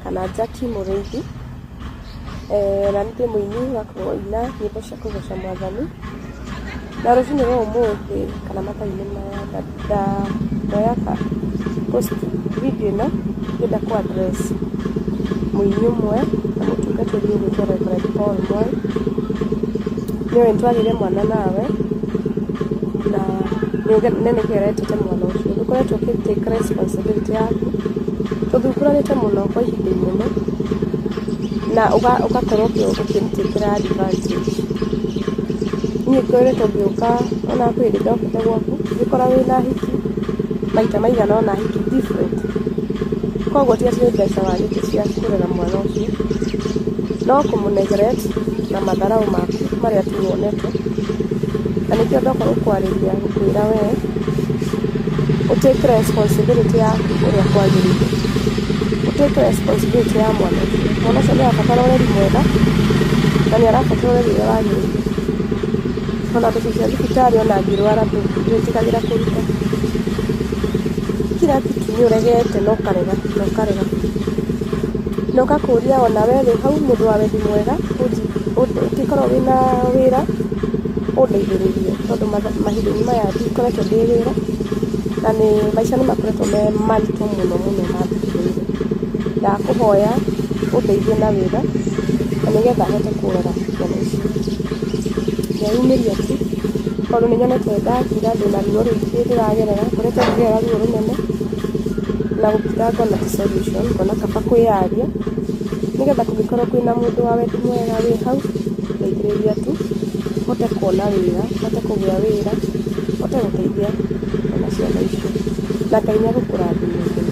Kana Jackie Mũrĩithi. Na nĩ ndĩ mũini wa kũina nyĩmbo cia kũgoca Mwathani. Na rũcinĩ rwa ũmũthĩ kana mathaa-inĩ maya ndoya post video ĩno ngĩenda kũ address mũini ũmwe na mũtungatĩri ũgwĩtwo Reverend Paul Mwai. Nĩũĩ nĩtwagĩire mwana nawe na nĩ ũnegeretete mwana ũcio. Ndũkoretwo ũkĩ take responsibility yaku. Tũthumbũranĩte mũno kwa ihinda inene na ũgakorwo ũkĩmũtĩkĩra advantage. Niĩ ngoretwo ngĩũka ona kwĩ hĩndĩ ndokĩte gwaku ngĩkora wĩna hiki maita maigana ũna hiki different. Koguo ti atĩ nĩ mbeca wagĩte cia kũrera mwana ũcio, no kũmũ neglect na matharaũ maku marĩa tu wonete. Na nĩkĩo ndoka gũkwarĩria gũkwĩra we ũ take responsibility yaku ũrĩa kwagĩrĩire. Ũ take responsibility ya mwana ũcio. Mwana ũcio nĩ arabatara ũreri mwega na nĩ arabatara ũreri ũrĩa wagĩrĩire. Ona mbeca cia thibitarĩ ona angĩrwara ndwĩtĩkagĩra kũruta. Kila kitu nĩ ũregete na ũkarega na ũkarega. Na ũgakũria ona we wĩ hau mũndũ wa wendi mwega ũngĩkorwo wĩna wĩra ũndeithĩrĩrie tondũ mahinda-inĩ maya ndikoretwo ndĩ wĩra na nĩ maica nĩ makoretwo me maritũ mũno mũno manditũhĩire. Ndakũhoya ũndeithie na wĩra na nĩgetha hote kũrera ciana ici. Ndeyumĩria tu tondũ nĩ nyonete ndakira ndĩna ruo rũingĩ ndĩragerera, ngoretwo ngĩgerera ruo rũnene na gũkira ngona ti solution, ngona kaba kwĩyaria nĩgetha kũngĩkorwo kwĩna mũndũ wa wendi mwega wĩ hau, ndeithĩrĩria tu hote kuona wĩra, hote kũgĩa wĩra, hote gũteithia ona ciana icio. Na Ngai nĩ egũkũrathima mũno.